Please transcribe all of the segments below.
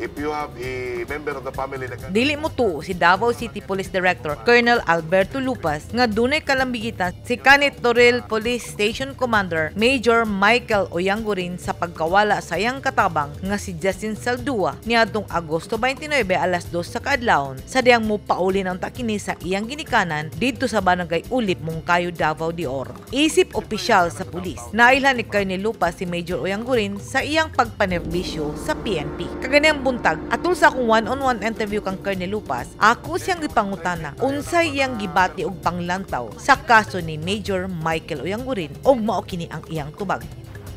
If you have a member of the family na Dili motuo si Davao City Police Director Colonel Alberto Lupas nga dunay kalambigitan si Canet Toril Police Station Commander Major Michael Oyangurin sa pagkawala sa iyang katabang nga si Justin Saldua niadtong Agosto 29, alas 2 sa kaadlawon, sa diyang mopauli ng takini sa iyang ginikanan didto sa Barangay Ulip, Monkayo, Davao de Oro. Isip opisyal sa pulis, nailhan ni Colonel Lupas si Major Oyangurin sa iyang pagpanerbisyo sa PNP. Kaganihang buntag, atol sa akong one-on-one interview kang Colonel Lupas, ako siyang gipangutana unsay iyang gibati og panglantaw sa kaso ni Major Michael Oyangurin, ug mao kini ang iyang tubag.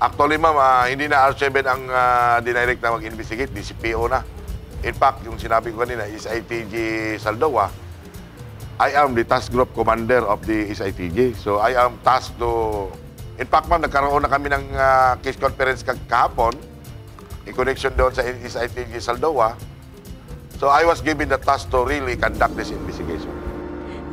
Actually, ma'am, hindi na R7 ang dinirect na mag-investigate, DCPO na. In fact, yung sinabi ko kanina, SITG Saldoa, I am the task group commander of the SITG. So I am tasked to. In fact, ma'am, nagkaroon na kami ng case conference kahapon in connection doon sa SITG Saldoa. So I was given the task to really conduct this investigation.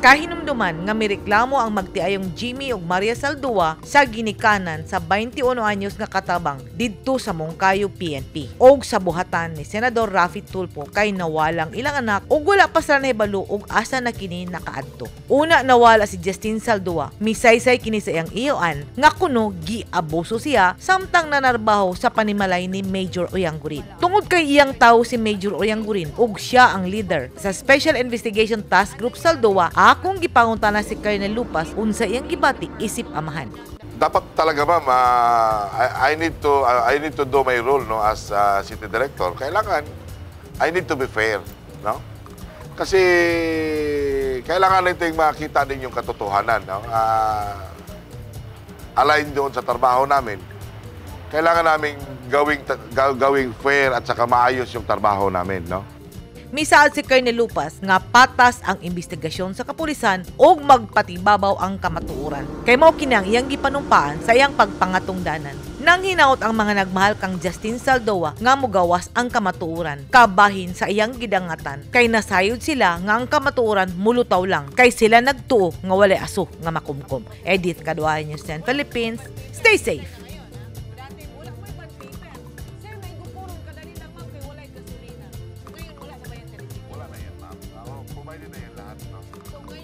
Kahinumduman nga mireklamo ang magtiayong Jimmy ug Maria Saldua sa ginikanan sa 21 anyos nga katabang didto sa Monkayo PNP og sa buhatan ni Senador Raffy Tulfo kay nawalang ilang anak ug wala pa sila nahibalo og asa na kini nakaadto. Una nawala si Justin Saldua, misaysay kini sa iyang iyoan nga kuno giabuso siya samtang nanarbaho sa panimalay ni Major Oyangurin. Tungod kay iyang tawo si Major Oyangurin ug siya ang leader sa Special Investigation Task Group Saldua, akong gipangutana si Colonel Lupas unsa iyang gibati isip amahan. Dapat talaga, ma'am, I need to do my role, no, as city director. Kailangan I need to be fair, no? Kasi kailangan natin makita din yung katotohanan, no? Align doon sa trabaho namin. Kailangan namin gawing fair at saka maayos yung trabaho namin, no? Misaad si Colonel Lupas nga patas ang investigasyon sa kapulisan ug magpatibabaw ang kamatuoran. Kay mao kini ang iyang gipanumpaan sa iyang pagpangatungdanan. Nang hinaot ang mga nagmahal kang Justin Saldoa nga mugawas ang kamatuoran kabahin sa iyang gidangatan, kay nasayod sila nga ang kamatuoran mulutaw lang kay sila nagtuo nga walay aso nga makumkum. Edith Kaduay, News 10 Philippines. Stay safe.